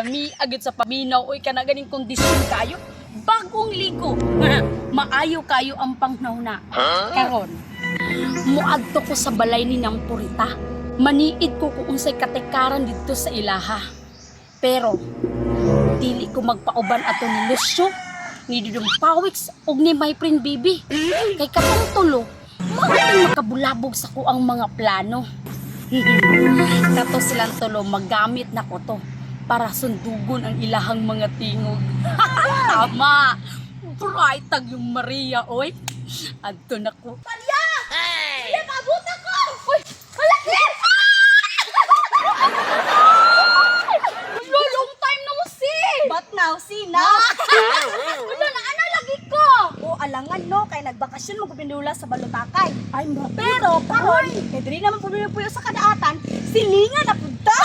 Lami agad sa paminaw oy, kana ganing kondisyon kayo. Bagong ligo. Maayo kayo ang panghuna. Karon, muadto ko sa balay ni Nang Purita. Maniid ko kung unsay katekaran didto sa ilaha. Pero dili ko magpauban ato ni Lucio, ni Dudong Pawix ug ni my friend Bibi. Kay katong tulo, mga makabulabog sa ko ang mga plano. Kato silang tulo, magamit na ko to para sundugon ang ilahang mga tingog. Tama! Bright ang yung Maria, oy. Adto na ko. Maria! Hey! Maria, paabot ako! Uy! Hala, Claire! Lo, long time no see! But now, see now. Wala na, ano lagi ko? O alangan no, kay nagbakasyon mo gupindula sa Balutakay. Ay, ma. Pero karon, kay diri naman pumipuyo sa kadaatan, silingan na pud ta.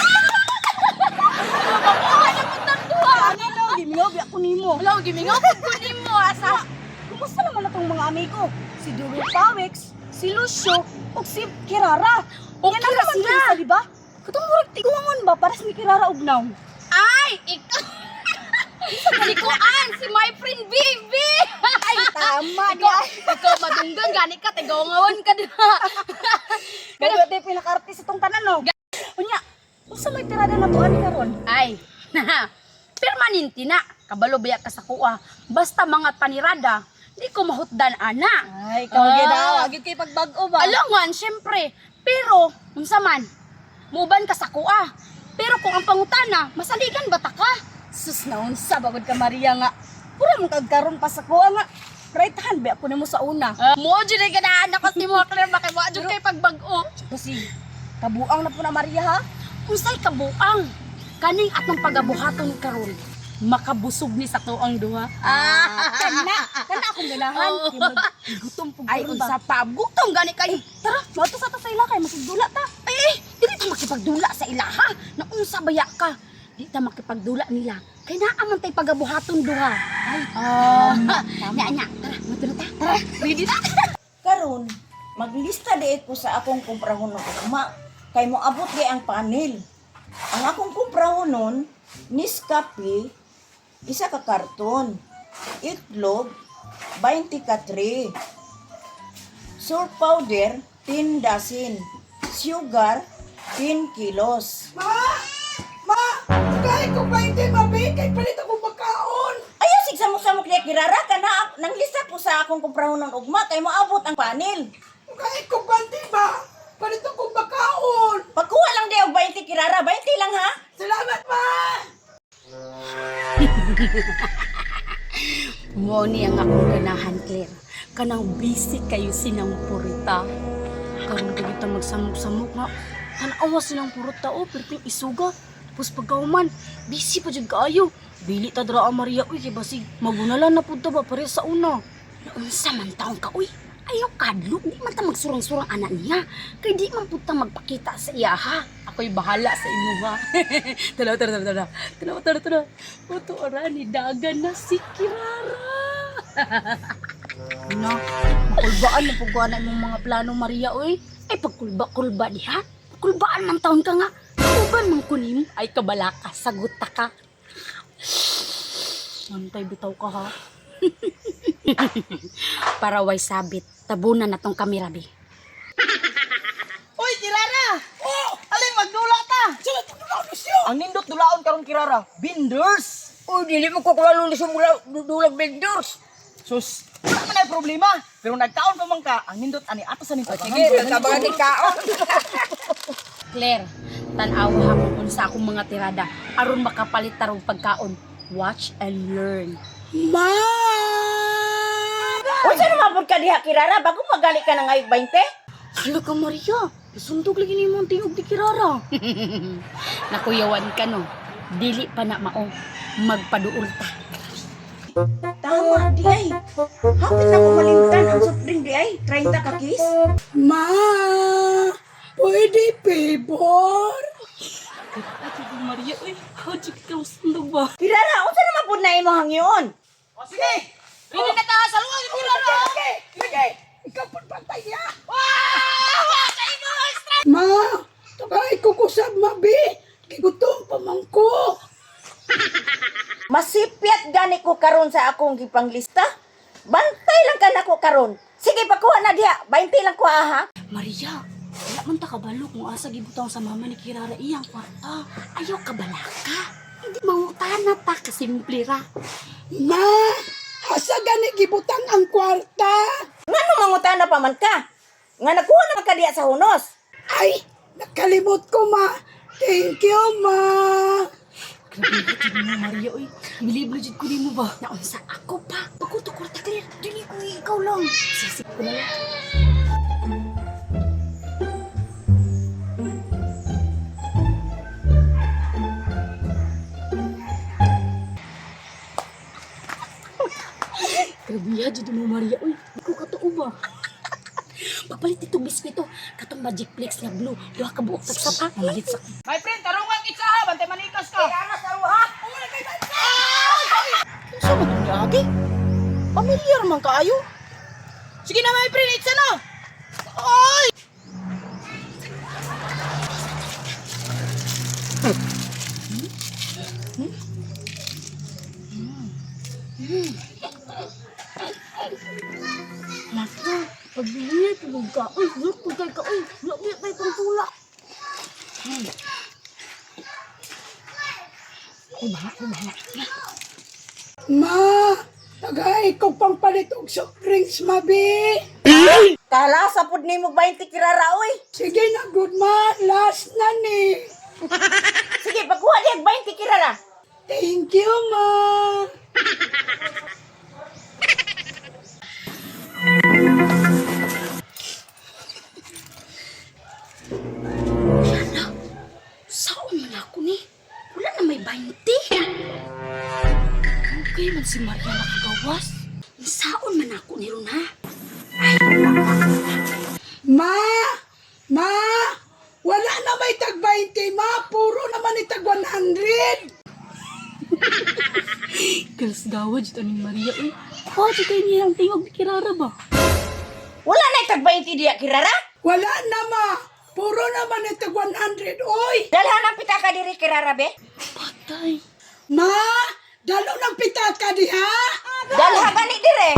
Ano no, gimingaw biya ko nimo. Wala, gimingaw pud ko nimo asa. Kumusta naman na tong mga amigo? Si Duro Pawix, si Lucio, ug si Kirara. Okay Yan ang ra naman sila. sila, di ba? Katong murag tiguangon ba para ni Kirara ug now. Ay, ikaw. Si Kuan, si my friend Bibi. Ay, tama Ikaw, niya. ikaw madunggan gani ka tigawangawan ka diha. Pero di pinaka-artist itong tanan no. Unya, unsa may tirada na to ani karon? Ay, permanente na. Kabalo biya ka sa kuha. Basta mga panirada, di ko mahutdan ana. Ay, ikaw Ah. gyud ah, wag kay pagbag-o ba? Alangan, syempre. Pero, unsa man, muban ka sa kuha. Pero kung ang pangutana, masaligan ba ta ka? Sus na unsa bagod ka Maria nga. Pura man kag karon pa sa kuha nga. Right hand ba ako nimo sa una. Mo jud ay ganahan ako si mo Claire bakit wa jud kay pagbag-o. Kasi kabuang na po na Maria ha. Unsay kabuang kaning atong pagabuhaton karon makabusog ni sa tuang duha. Ah, kana, kana akong ganahan. Oo. Kay Gutom pug Ay karon ba? unsa pa gutom gani kayo. Tara, moadto sa ta sa ila kay makigdula ta. Ay, ay, dili ta makipagdula sa ilaha. Naunsa baya ka? Di ta makipagdula nila. Kay naa man tay pagabuhaton duha. Ay, Ah, nya nya. Tara, moadto na ta. Tara, ready na. Karon, maglista di ko sa akong kumprahon og ugma kay moabot di ang panel. Ang akong kumprahonon, Nescafe, isa ka karton, itlog, 20 ka tray, salt powder, 10 dozen, sugar, 10 kilos. Ma! Ma! Kahit kung 20, mabi, kay palit akong pagkaon! Ayaw sig samok-samok niya kirara ka na nang lista ko sa akong kumprahonon ugma kay moabot ang panel. Kahit kung 20 ba, palit akong pagkaon! Pagkuha lang di og 20 kirara, 20 lang ha. Salamat, ma! Mo ni ang akong ganahan, Claire. Kanang busy kayo sinang purita. Karon ka kita magsamok-samok nga. Tan-awa silang purot tao, perting isuga. Tapos pagkauman, busy pa jud kaayo. Dili ta dra ang Maria uy kay basig magunalan na pud ta ba pare sa una. Naunsa man taong ka, uy. Ayaw kadlo, di man ta magsurang-surang anak niya. Kay di man pud ta magpakita sa iya, ha? Ako'y bahala sa imuha. Tala, tala, tala, tala. Tala, tala, tala. Uto, ara, ni dagan na si Kirara. Na, makulbaan na pud ko ana imong mga plano Maria uy. Ay, pagkulba-kulba diha. Kulbaan man taon ka nga. Uban man kunim. Ay, kabalaka, sagot ta ka. Antay bitaw ka ha. Para way sabit, tabunan na tong kamera, bi. Uy, Kirara! Oh! Alin, magdula ta! Sila itong Lucio! Ang nindot dulaon karon Kirara, binders! Uy, dili mo ko klaro ni sumula dulag vendors. Sus, wala man ay problema. Pero nagkaon pa man ka, ang nindot ani ato sa nindot. Sige, tatabangan ni kaon. Claire, tan-awa ako kung sa akong mga tirada aron makapalit tarong pagkaon. Watch and learn. Ma! Unsa naman pud ka diha Kirara bago magali ka na ngayog 20? Hala ka Maria, isundog lagi nimo ang tingog ni Kirara. Nakuyawan ka no. Dili pa na mao. Magpaduol ta. Tama di ay. Hapit na ko malimtan ang soft drink di ay. 30 ka kis. Ma! Pwede favor? Ay, Maria, uy, how di ka sundog ba? Kirara, unsa naman pud na imo hangyon? O sige! Pili na ta sa luwag, Sige, sige! Sige! Ikaw po bantay niya! Ma! Tagay ko kusab, mabi! Gigutom pa man ko! gani ko karon sa akong gipanglista. Bantay lang ka nako karon. Sige, pakuha na diha. 20 lang kuha ha. Maria, wala man ta kabalo kung asa gibutang sa mama ni Kirara iyang kwarta. Ayaw ka balaka. Hindi mangutana ta kasimple ra. Ma, asa gani gibutang ang kwarta? Ngano mangutana pa man ka? Nga nakuha naman ka diha sa hunos. Ay, nakalimot ko ma. Thank you ma. Grabe ka jud mo Maria oy. Believe na jud ko nimo ba? Naunsa ako pa. Pagkuto kwarta Claire. Dili ko ikaw lang. Sisip ko na lang. Grabe ya jud mo Maria oy. Di ko katuo ba? Pagpalit itong biskwito, katong Magic Flakes nga blue, duha ka buok tagsa pa. Mamalit sa My friend, tarungan itsa ha, bantay manikas ka. Kinsa man tong niagi? Pamilyar man kaayo. Sige na, my friend, itsa na. Oy! Maka, pagbili tubog ka. Uy, look ko kay ka oy. Wala di kay pang tulak. Ako bahala. Ma, tagay ko pang palit og soft drinks ma bi. Kalasa pud nimo 20 Kirara oy. Sige na good ma, last na ni. Sige, pakuha diha 20 Kirara. Thank you ma. Saon man ako ni? Wala na may 20. Okay man si Maria nakagawas. Saon man ako ni ron ha? Ma! Ma! Wala na may tag 20, ma! Puro naman itag 100! Girls gawa jud aning Maria oy. Kuha jud kay niya ang tingog ni Kirara ba? Wala na itag 20 diha Kirara. Wala na, ma! Puro naman itag 100, oy! Dalhan ang pitaka diri Kirara be. Patay. Ma! Dalo ng pitaka diha! Dalha gani dire.